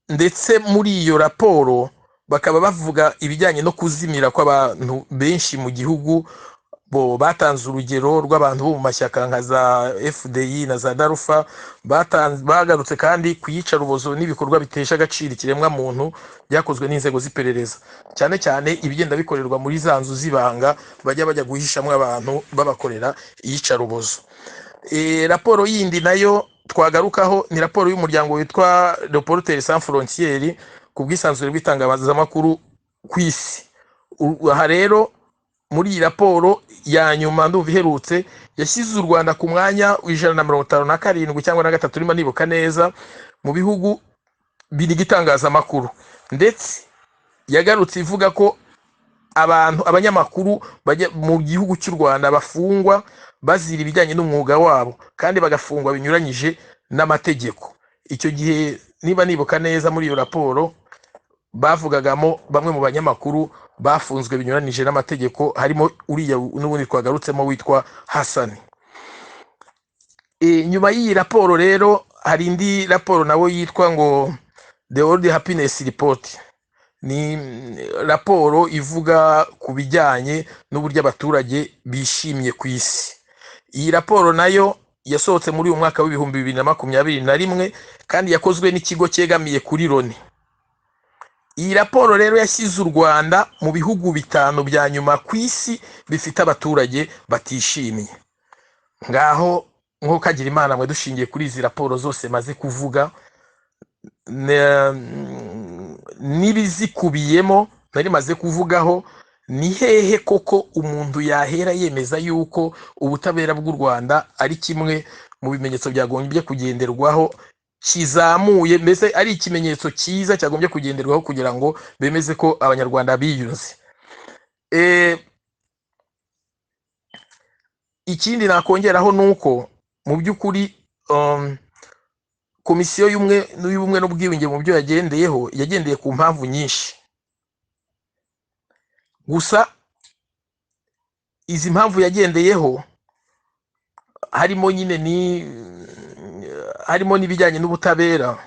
ndetse muri iyo raporo bakaba bavuga ibijyanye no kuzimira kw'abantu benshi mu gihugu. Bo batanze urugero rw'abantu bo mu mashyaka nka za FDI na za DALFA. Bagarutse kandi ku iyicarubozo n'ibikorwa bitesha agaciro ikiremwamuntu byakozwe n'inzego z'iperereza, cyane cyane ibigenda bikorerwa muri za nzu z'ibanga bajya guhishamo abantu babakorera iyicarubozo. Raporo yindi nayo twagarukaho ni raporo y'umuryango witwa Reporters Sans Frontières ku bwisanzure bw'itangazamakuru ku isi. Aha rero muri iyi raporo ya nyuma, ndumva iherutse, yashyize u Rwanda ku mwanya wa 157 cyangwa na gatatu, niba nibuka neza, mu bihugu biniga itangazamakuru. Ndetse yagarutse ivuga ko abantu, abanyamakuru bajya mu gihugu cy'u Rwanda bafungwa. bazira ibijyanye n'umwuga wabo, kandi bagafungwa binyuranyije n'amategeko. Icyo gihe, niba nibuka neza, muri iyo raporo bavugagamo bamwe mu banyamakuru bafunzwe binyuranyije n'amategeko, harimo uriya n'ubundi twagarutsemo witwa Hasani. Nyuma y'iyi raporo rero hari indi raporo nawe yitwa ngo The World Happiness Report. Ni raporo ivuga ku bijyanye n'uburyo abaturage bishimye ku isi. Iyi raporo nayo yasohotse muri uyu mwaka w'2021, kandi yakozwe n'ikigo cyegamiye kuri Loni. Iyi raporo rero yashyize u Rwanda mu bihugu 5 bya nyuma ku isi bifite abaturage batishimye. Ngaho nk'uko kagira Imana mwe, dushingiye kuri izi raporo zose maze kuvuga n'ibizikubiyemo nari maze kuvugaho, ni hehe koko umuntu yahera yemeza yuko ubutabera bw'u Rwanda ari kimwe mu bimenyetso byagombye kugenderwaho, kizamuye, mbese ari ikimenyetso cyiza cyagombye kugenderwaho kugira ngo bemeze ko Abanyarwanda biyunze? Ikindi nakongeraho ni uko mu by'ukuri Komisiyo y'Ubumwe n'Ubwiyunge mu byo yagendeyeho, yagendeye ku mpamvu nyinshi. Gusa izi mpamvu yagendeyeho harimo nyine ni harimo n'ibijyanye n'ubutabera.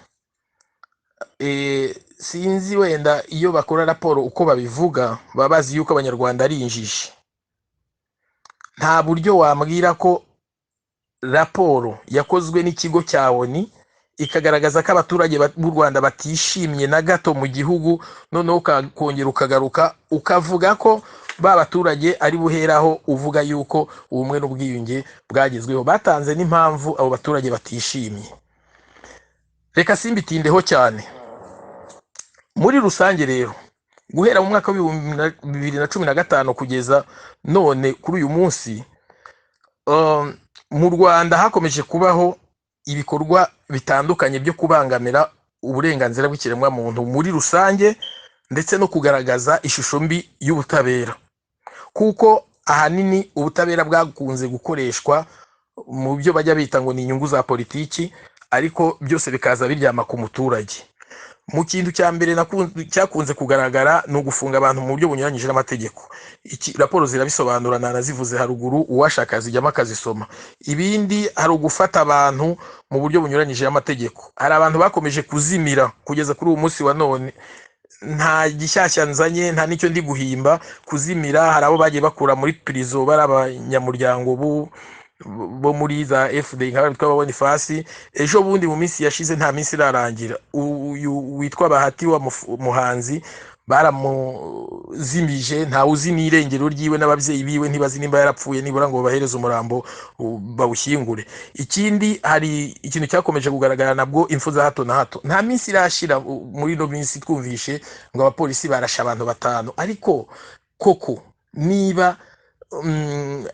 Sinzi wenda iyo bakora raporo uko babivuga, baba bazi yuko Abanyarwanda ari injiji. Nta buryo wambwira ko raporo yakozwe n'ikigo cya ONU ikagaragaza ko abaturage b'u Rwanda batishimye na gato mu gihugu, noneho ukongera ukagaruka ukavuga ko ba baturage ari buheraho uvuga yuko ubumwe n'ubwiyunge bwagezweho. Batanze n'impamvu abo baturage batishimye. Reka simbitindeho cyane. Muri rusange rero, guhera mu mwaka w'2015 kugeza none kuri uyu munsi, mu Rwanda hakomeje kubaho ibikorwa bitandukanye byo kubangamira uburenganzira bw'ikiremwamuntu muri rusange, ndetse no kugaragaza ishusho mbi y'ubutabera, kuko ahanini ubutabera bwakunze gukoreshwa mu byo bajya bita ngo ni inyungu za politiki, ariko byose bikaza biryama ku muturage. Mu kintu cya mbere cyakunze kugaragara ni ugufunga abantu mu buryo bunyuranyije n'amategeko. Iki raporo zirabisobanura, nanazivuze haruguru, uwashaka azijyamo akazisoma. Ibindi, hari ugufata abantu mu buryo bunyuranyije n'amategeko. Hari abantu bakomeje kuzimira kugeza kuri uyu munsi wa none. Nta gishyashya nzanye, nta n'icyo ndi guhimba. Kuzimira, hari abo bagiye bakura muri prison bari abanyamuryango bo muri za FDI, nka bitwa Bonifasi. Ejo bundi mu minsi yashize, nta minsi irarangira, uyu witwa Bahati wa muhanzi baramuzimije, ntawe uzi n'irengero ryiwe, n'ababyeyi biwe ntibazi nimba yarapfuye, nibura ngo babahereze umurambo bawushyingure. Ikindi, hari ikintu cyakomeje kugaragara nabwo, impfu za hato na hato. Nta minsi irashira muri ino minsi twumvishe ngo abapolisi barashe abantu 5. Ariko koko niba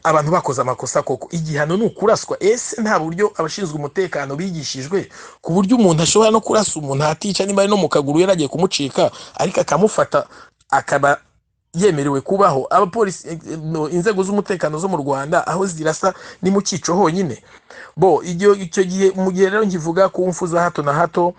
abantu bakoze amakosa, koko igihano ni ukuraswa? Ese nta buryo abashinzwe umutekano bigishijwe ku buryo umuntu ashobora no kurasa umuntu atica, niba ari no mu kaguru yaragiye kumucika, ariko akamufata akaba yemerewe kubaho? Abapolisi, no, inzego z'umutekano zo mu Rwanda aho zirasa ni mu cyico honyine bo. Icyo gihe, mu gihe rero nkivuga ku mfu za hato na hato,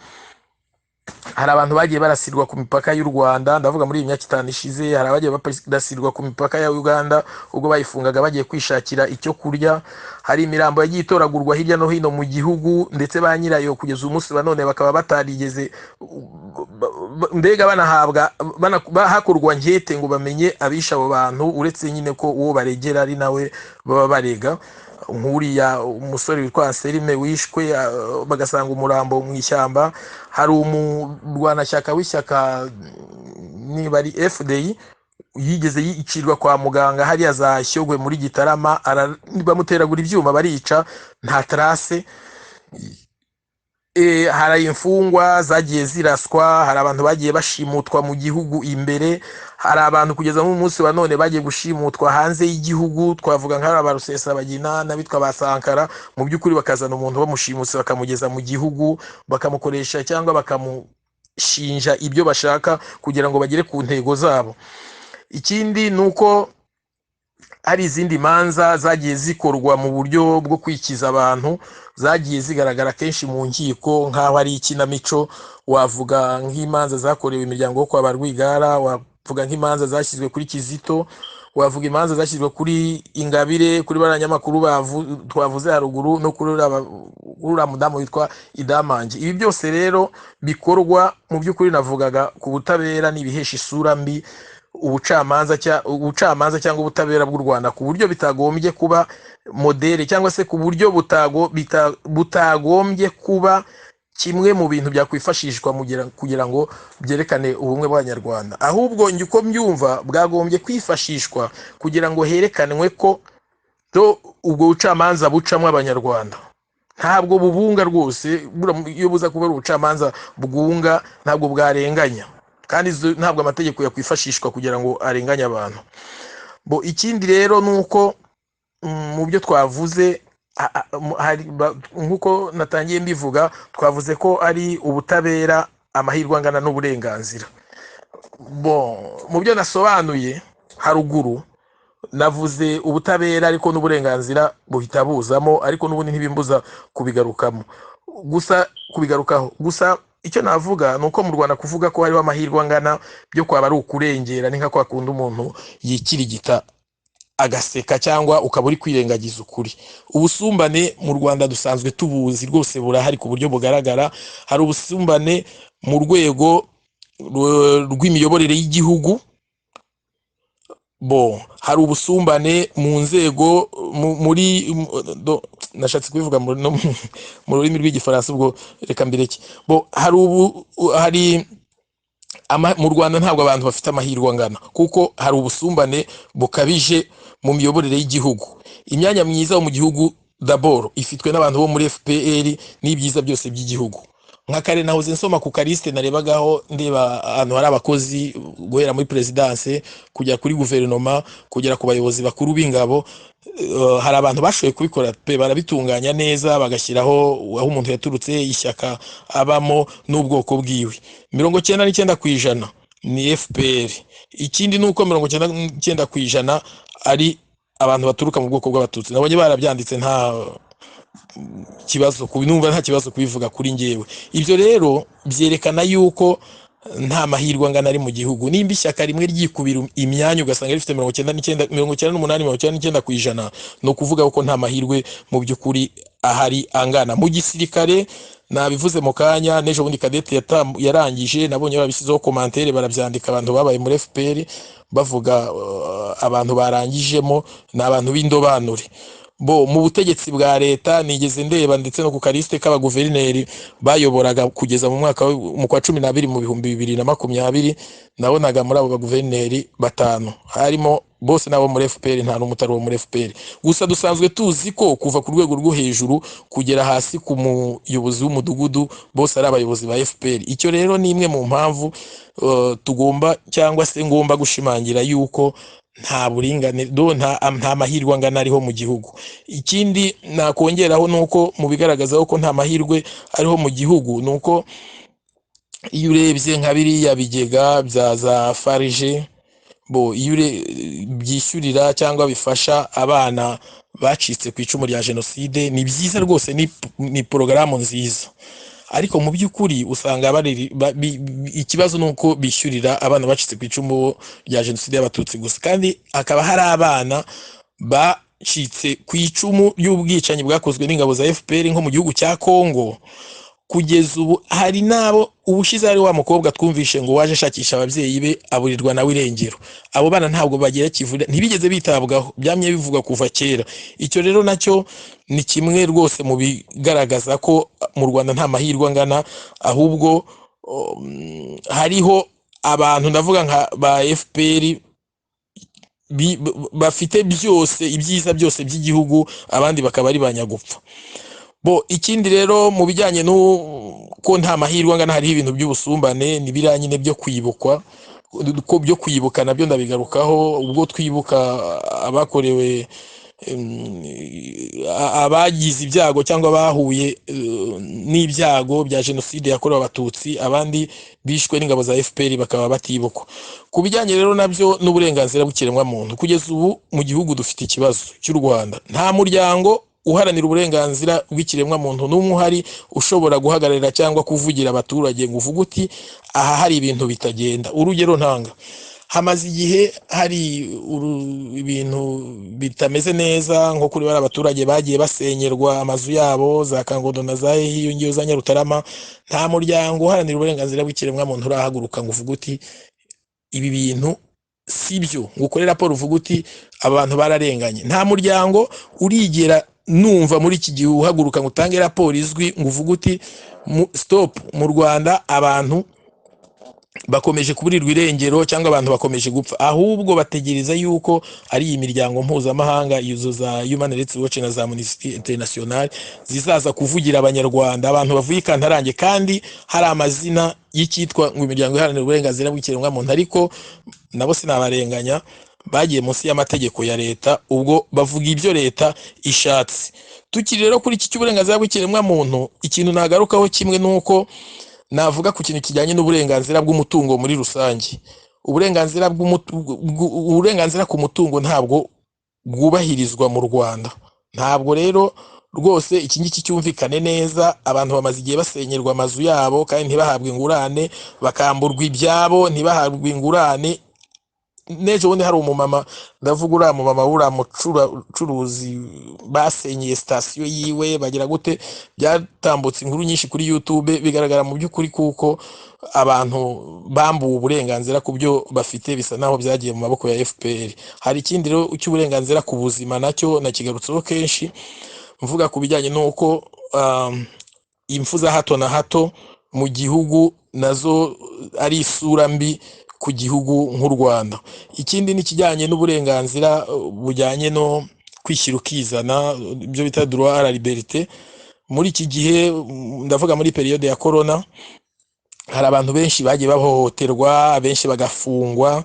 hari abantu bagiye barasirwa ku mipaka y'u Rwanda. Ndavuga muri iyi myaka 5 ishize, hari abagiye barasirwa ku mipaka ya Uganda ubwo bayifungaga bagiye kwishakira icyo kurya. Hari imirambo yagiye itoragurwa hirya no hino mu gihugu, ndetse ba nyirayo kugeza umunsi wa none bakaba batarigeze mbega banahabwa hakorwa enquête ngo bamenye abishe abo bantu, uretse nyine ko uwo baregera ari nawe baba barega, nk'uriya umusore witwa Anselme wishwe bagasanga umurambo mu ishyamba. Hari umurwanashyaka w'ishyaka niba ari FDI yigeze yicirwa kwa muganga hariya za Shyogwe muri Gitarama, bamuteragura ibyuma barica, nta trace. Hari imfungwa zagiye ziraswa, hari abantu bagiye bashimutwa mu gihugu imbere, hari abantu kugeza n'umunsi wa none bagiye gushimutwa hanze y'igihugu. Twavuga nk'aba ba Rusesabagina n'abitwa ba Sankara. Mu by'ukuri bakazana umuntu bamushimutse, bakamugeza mu gihugu, bakamukoresha cyangwa bakamushinja ibyo bashaka kugira ngo bagere ku ntego zabo. Ikindi ni uko hari izindi manza zagiye zikorwa mu buryo bwo kwikiza abantu, zagiye zigaragara kenshi mu nkiko nk'aho ari ikinamico. Wavuga nk'imanza zakorewe imiryango yo kwa ba Rwigara, wavuga nk'imanza zashyizwe kuri Kizito, wavuga imanza zashyizwe kuri Ingabire, kuri bariya nyamakuru twavuze haruguru, no kuri uriya mudamu witwa Idamange. Ibi byose rero bikorwa mu by'ukuri, navugaga ku butabera, n'ibihesha isura mbi ubucamanza cyangwa ubutabera bw'u Rwanda, ku buryo bitagombye kuba modèle, cyangwa se ku buryo butagombye kuba kimwe mu bintu byakwifashishwa kugira ngo byerekane ubumwe bw'Abanyarwanda. Ahubwo njye uko mbyumva, bwagombye kwifashishwa kugira ngo herekanwe ko ubwo bucamanza bucamo Abanyarwanda, ntabwo bubunga rwose. Iyo buza kuba ari ubucamanza bwunga, ntabwo bwarenganya, kandi ntabwo amategeko yakwifashishwa kugira ngo arenganye abantu bo. Ikindi rero ni uko mu byo twavuze, nk'uko natangiye mbivuga, twavuze ko ari ubutabera, amahirwe angana n'uburenganzira. Bon, mu byo nasobanuye haruguru navuze ubutabera, ariko n'uburenganzira buhita buzamo, ariko n'ubundi ntibimbuza kubigarukamo gusa, kubigarukaho gusa. Icyo navuga ni uko mu Rwanda kuvuga ko hariho amahirwe angana byo kwaba ari ukurengera, ni nka kwa kundi umuntu yikirigita agaseka, cyangwa ukaba uri kwirengagiza ukuri. Ubusumbane mu Rwanda dusanzwe tubuzi rwose, burahari ku buryo bugaragara. Hari ubusumbane mu rwego rw'imiyoborere y'igihugu. Bo hari ubusumbane mu nzego muri nashatse kubivuga no mu rurimi rw'Igifaransa, ubwo reka mbireke. Bo hari ubu hari mu Rwanda ntabwo abantu bafite amahirwe angana, kuko hari ubusumbane bukabije mu miyoborere y'igihugu. Imyanya myiza yo mu gihugu d'abord ifitwe n'abantu bo muri FPR, n'ibyiza byose by'igihugu. Nka kare nahoze nsoma ku kaliste narebagaho, ndeba ahantu hari abakozi, guhera muri perezidanse kugera kuri guverinoma, kugera ku bayobozi bakuru b'ingabo. Hari abantu bashoboye kubikora pe, barabitunganya neza, bagashyiraho aho umuntu yaturutse, ishyaka abamo n'ubwoko bwiwe. 99% ni FPR. Ikindi ni uko 99% ari abantu baturuka mu bwoko bw'Abatutsi. Nabonye barabyanditse, nta kibazo numva nta kibazo kubivuga kuri njyewe. Ibyo rero byerekana yuko nta mahirwe angana ari mu gihugu. Nimba ishyaka rimwe ryikubira imyanya, ugasanga rifite 99, 98, 99%, ni ukuvuga ko nta mahirwe mu by'ukuri ahari angana. Mu gisirikare nabivuze mu kanya, n'ejo bundi Cadette yarangije, nabonye babishyizeho commentaire, barabyandika, abantu babaye muri FPR bavuga abantu barangijemo ni abantu b'indobanure. Bo mu butegetsi bwa leta nigeze ndeba ndetse no ku kaliste k'abaguverineri bayoboraga kugeza mu mwaka mu kwa 12 mu 2020, nabonaga muri abo baguverineri batanu harimo bose n'abo muri FPR, nta n'umwe utari uwo muri FPR. Gusa dusanzwe tuzi ko kuva ku rwego rwo hejuru kugera hasi ku muyobozi w'umudugudu bose ari abayobozi ba FPR. Icyo rero ni imwe mu mpamvu tugomba, cyangwa se ngomba gushimangira yuko nta buringane do nta mahirwe angana ariho mu gihugu. Ikindi nakongeraho ni uko mu bigaragaza ko nta mahirwe ariho mu gihugu, ni uko iyo urebye nka biriya bigega bya za FARG, bo iyo byishyurira cyangwa bifasha abana bacitse ku icumu rya jenoside, ni byiza rwose, ni porogaramu nziza, ariko mu by'ukuri usanga ikibazo ni uko bishyurira abana bacitse ku icumu rya jenoside y'Abatutsi gusa, kandi hakaba hari abana bacitse ku icumu ry'ubwicanyi bwakozwe n'ingabo za FPR nko mu gihugu cya Congo. Kugeza ubu hari n'abo, ubushize hari wa mukobwa twumvishe ngo waje ashakisha ababyeyi be, aburirwa nawe irengero. Abo bana ntabwo bagira kivurira, ntibigeze bitabwaho, byamye bivugwa kuva kera. Icyo rero nacyo ni kimwe rwose mu bigaragaza ko mu Rwanda nta mahirwe angana, ahubwo hariho abantu, ndavuga nka ba FPR, bafite byose, ibyiza byose by'igihugu, abandi bakaba ari ba nyagupfa. Bo ikindi rero mu bijyanye n'uko nta mahirwe angana, hariho ibintu by'ubusumbane, ni biriya nyine byo kwibukwa, ko byo kwibuka nabyo ndabigarukaho ubwo twibuka abakorewe. abagize ibyago cyangwa bahuye n'ibyago bya jenoside yakorewe Abatutsi, abandi bishwe n'ingabo za FPR bakaba batibukwa. Ku bijyanye rero nabyo n'uburenganzira bw'ikiremwamuntu, kugeza ubu mu gihugu dufite ikibazo cy'u Rwanda. Nta muryango uharanira uburenganzira bw'ikiremwamuntu n'umwe uhari ushobora guhagararira cyangwa kuvugira abaturage ngo uvuge uti aha hari ibintu bitagenda. Urugero ntanga, hamaze igihe hari ibintu bitameze neza, nko kuri bariya abaturage bagiye basenyerwa amazu yabo za Kangondo na za iyo ngiyo za Nyarutarama. Nta muryango uharanira uburenganzira bw'ikiremwamuntu urahaguruka ngo uvuge uti ibi bintu si byo, ngo ukore raporo uvuge uti abantu bararenganye. Nta muryango urigera numva muri iki gihe uhaguruka ngo utange raporo izwi, ngo uvuge uti stop, mu Rwanda abantu bakomeje kuburirwa irengero cyangwa abantu bakomeje gupfa. Ahubwo bategereza yuko ari iyi miryango mpuzamahanga, izo za Human Rights Watch na za Amnesty International, zizaza kuvugira Abanyarwanda, abantu bavuye i Kantarange, kandi hari amazina y'icyitwa ngo imiryango iharanira uburenganzira bw'ikiremwamuntu. Ariko nabo sinabarenganya, bagiye munsi y'amategeko ya leta, ubwo bavuga ibyo leta ishatse. Tukiri rero kuri iki cy'uburenganzira bw'ikiremwamuntu, ikintu nagarukaho kimwe ni uko navuga ku kintu kijyanye n'uburenganzira bw'umutungo muri rusange. Uburenganzira ku mutungo ntabwo bwubahirizwa mu Rwanda. Ntabwo rero rwose iki ngiki cyumvikane neza. Abantu bamaze igihe basenyerwa amazu yabo kandi ntibahabwe ingurane, bakamburwa ibyabo ntibahabwe ingurane. N'ejo bundi hari umumama, ndavuga uriya mumama w'uriya mucuruzi basenyeye sitasiyo yiwe, bagira gute, byatambutse inkuru nyinshi kuri YouTube, bigaragara mu by'ukuri kuko abantu bambuwe uburenganzira ku byo bafite, bisa naho byagiye mu maboko ya FPR. Hari ikindi rero cy'uburenganzira ku buzima, nacyo nakigarutseho kenshi mvuga ku bijyanye n'uko impfu za hato na hato mu gihugu nazo ari isura mbi ku gihugu nk'u Rwanda. Ikindi ni ikijyanye n'uburenganzira bujyanye no kwishyira ukizana, ibyo bita droit à la liberté. Muri iki gihe, ndavuga muri période ya corona, hari abantu benshi bagiye bahohoterwa, abenshi bagafungwa.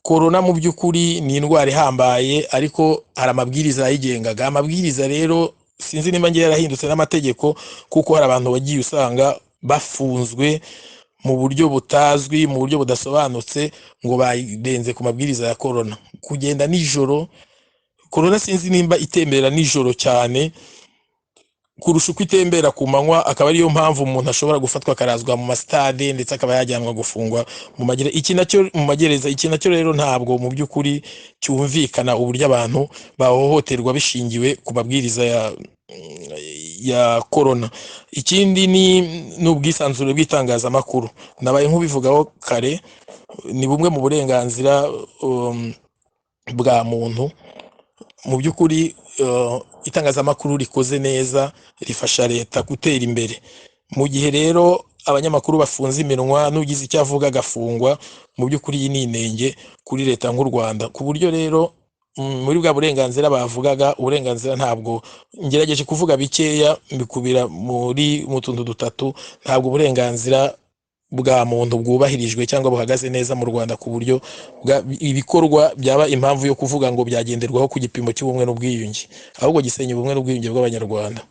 Corona mu by'ukuri ni indwara ihambaye, ariko hari amabwiriza yayigengaga. Amabwiriza rero sinzi niba ngiye yarahindutse n'amategeko, kuko hari abantu wagiye usanga bafunzwe mu buryo butazwi, mu buryo budasobanutse, ngo barenze ku mabwiriza ya corona. Kugenda nijoro, corona sinzi nimba itembera nijoro cyane kurusha uko itembera ku manywa, akaba ariyo mpamvu umuntu ashobora gufatwa akarazwa mu masitade, ndetse akaba yajyanwa gufungwa mu magereza. Iki nacyo, mu magereza, iki nacyo rero ntabwo mu by'ukuri cyumvikana, uburyo abantu bahohoterwa bishingiwe ku mabwiriza ya corona. Ikindi ni n'ubwisanzure bw'itangazamakuru. Nabaye nk'ubivugaho kare, ni bumwe mu burenganzira bwa muntu. Mu by'ukuri itangazamakuru rikoze neza rifasha leta gutera imbere. Mu gihe rero abanyamakuru bafunze iminwa, n'ugize icyo avuga agafungwa, mu by'ukuri iyi ni inenge kuri leta nk'u Rwanda. Ku buryo rero muri bwa burenganzira bavugaga, uburenganzira ntabwo, ngerageje kuvuga bikeya mbikubira muri mu tuntu dutatu, ntabwo uburenganzira bwa muntu bwubahirijwe cyangwa buhagaze neza mu Rwanda ku buryo ibikorwa byaba impamvu yo kuvuga ngo byagenderwaho ku gipimo cy'ubumwe n'ubwiyunge, ahubwo gisenya ubumwe n'ubwiyunge bw'Abanyarwanda.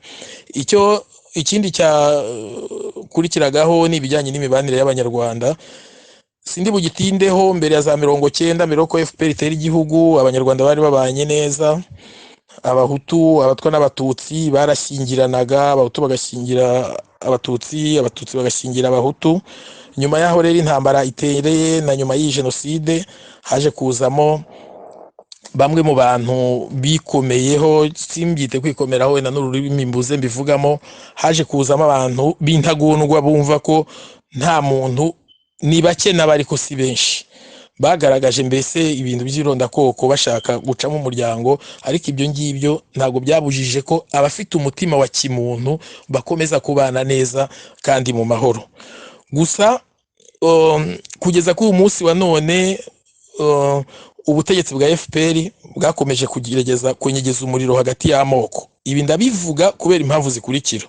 Icyo ikindi cyakurikiragaho ni ibijyanye n'imibanire y'Abanyarwanda. Sindi bugitindeho. Mbere ya za 90, mbere yuko FPR itera igihugu, Abanyarwanda bari babanye neza. Abahutu, Abatwa n'Abatutsi barashyingiranaga, Abahutu bagashyingira Abatutsi, Abatutsi bagashyingira Abahutu. Nyuma y'aho rero intambara itereye na nyuma y'iyi jenoside, haje kuzamo bamwe mu bantu bikomeyeho, simbyite kwikomeraho wenda n'ururimi mbuze mbivugamo, haje kuzamo abantu b'intagondwa bumva ko nta muntu, ni bake nabo ariko si benshi, bagaragaje mbese ibintu by'irondakoko bashaka gucamo umuryango. Ariko ibyo ngibyo ntabwo byabujije ko abafite umutima wa kimuntu bakomeza kubana neza kandi mu mahoro. Gusa kugeza kuri uyu munsi wa none, ubutegetsi bwa FPR bwakomeje kugerageza kunyegeza umuriro hagati y'amoko. Ibi ndabivuga kubera impamvu zikurikira.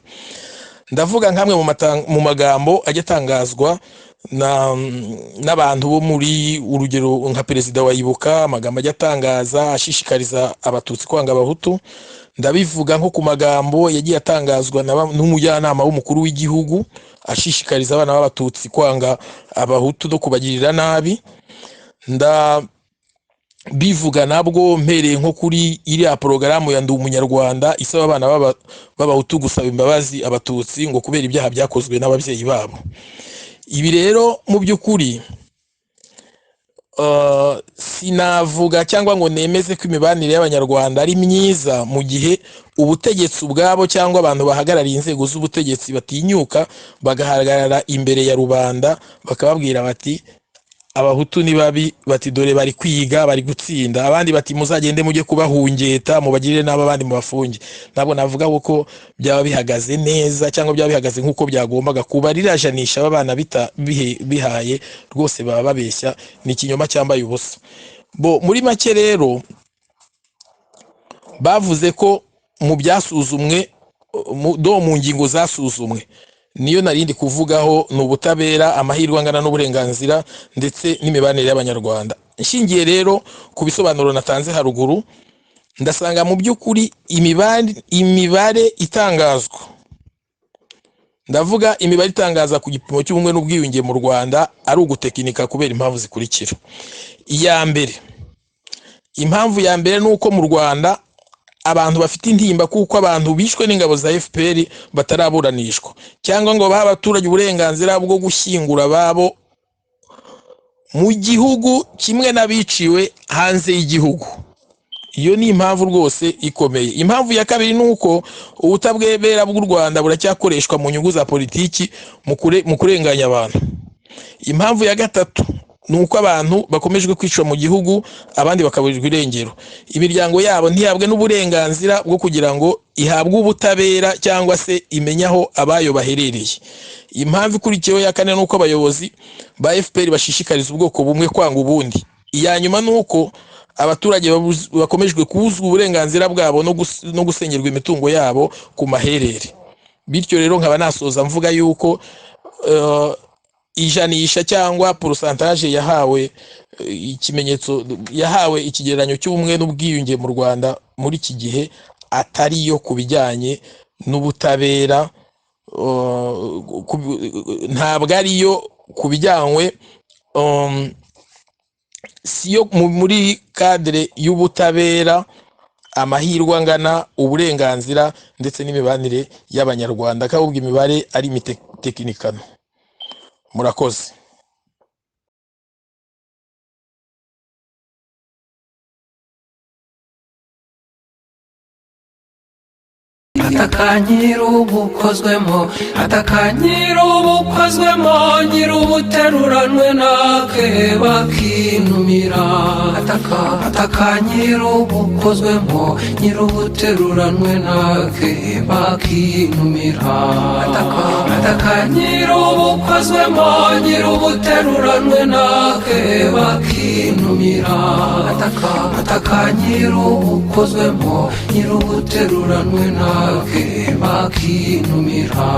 Ndavuga nk'amwe mu magambo ajya atangazwa n'abantu bo muri, urugero nka perezida wa Ibuka, amagambo ajya atangaza ashishikariza Abatutsi kwanga Abahutu. Ndabivuga nko ku magambo yagiye atangazwa n'umujyanama w'umukuru w'igihugu ashishikariza abana b'Abatutsi kwanga Abahutu no kubagirira nabi. Ndabivuga nabwo mpereye nko kuri iriya porogaramu ya Ndi Umunyarwanda isaba abana b'Abahutu gusaba imbabazi Abatutsi ngo kubera ibyaha byakozwe n'ababyeyi babo. Ibi rero mu by'ukuri sinavuga cyangwa ngo nemeze ko imibanire y'Abanyarwanda ari myiza mu gihe ubutegetsi ubwabo cyangwa abantu bahagarariye inzego z'ubutegetsi batinyuka bagahagarara imbere ya rubanda bakababwira bati Abahutu ni babi, bati dore bari kwiga bari gutsinda, abandi bati muzagende mujye kubahungeta mubagirire nabi, abandi mubafunge. Ntabwo navuga ko byaba bihagaze neza cyangwa byaba bihagaze nk'uko byagombaga kuba. Rirajanisha aba bana bihaye rwose baba babeshya, ni ikinyoma cyambaye ubusa. Bo muri make rero bavuze ko mu byasuzumwe, mu ngingo zasuzumwe, niyo narindi kuvugaho, ni ubutabera, amahirwe angana n'uburenganzira ndetse n'imibanire y'Abanyarwanda. Nshingiye rero ku bisobanuro natanze haruguru, ndasanga mu by'ukuri imibare itangazwa, ndavuga imibare itangaza ku gipimo cy'ubumwe n'ubwiyunge mu Rwanda, ari ugutekinika kubera impamvu zikurikira. Iya mbere, impamvu ya mbere ni uko mu Rwanda abantu bafite intimba kuko abantu bishwe n'ingabo za FPR bataraburanishwa cyangwa ngo bahe abaturage uburenganzira bwo gushyingura ababo mu gihugu kimwe n'abiciwe hanze y'igihugu. Iyo ni impamvu rwose ikomeye. Impamvu ya kabiri ni uko ubutabera bw'u Rwanda buracyakoreshwa mu nyungu za politiki mu kurenganya abantu. Impamvu ya gatatu ni uko abantu bakomejwe kwicwa mu gihugu, abandi bakaburirwa irengero, imiryango yabo ntihabwe n'uburenganzira bwo kugira ngo ihabwe ubutabera cyangwa se imenye aho abayo baherereye. Impamvu ikurikiyeho ya kane ni uko abayobozi ba FPR bashishikariza ubwoko bumwe kwanga ubundi. Iya nyuma ni uko abaturage bakomejwe kubuzwa uburenganzira bwabo no gusengerwa imitungo yabo ku maherere. Bityo rero nkaba nasoza mvuga yuko ijanisha cyangwa porosantaje yahawe ikimenyetso, yahawe ikigereranyo cy'ubumwe n'ubwiyunge mu Rwanda muri iki gihe atari yo ku bijyanye n'ubutabera, ntabwo ariyo ku bijyanywe, siyo muri kadire y'ubutabera, amahirwe angana, uburenganzira ndetse n'imibanire y'Abanyarwanda, ahubwo imibare ari imitekinikano. Murakoze. Ataka nyirubukozwemo, ataka nyirubukozwemo, nyirubuteruranwe nake bakinumira. Ataka, ataka nyirubukozwemo, nyirubuteruranwe nake bakinumira. Ataka, ataka nyirubukozwemo, nyirubuteruranwe nake bakinumira. Ataka, ataka nyirubukozwemo, nyirubuteruranwe nake bakinumira.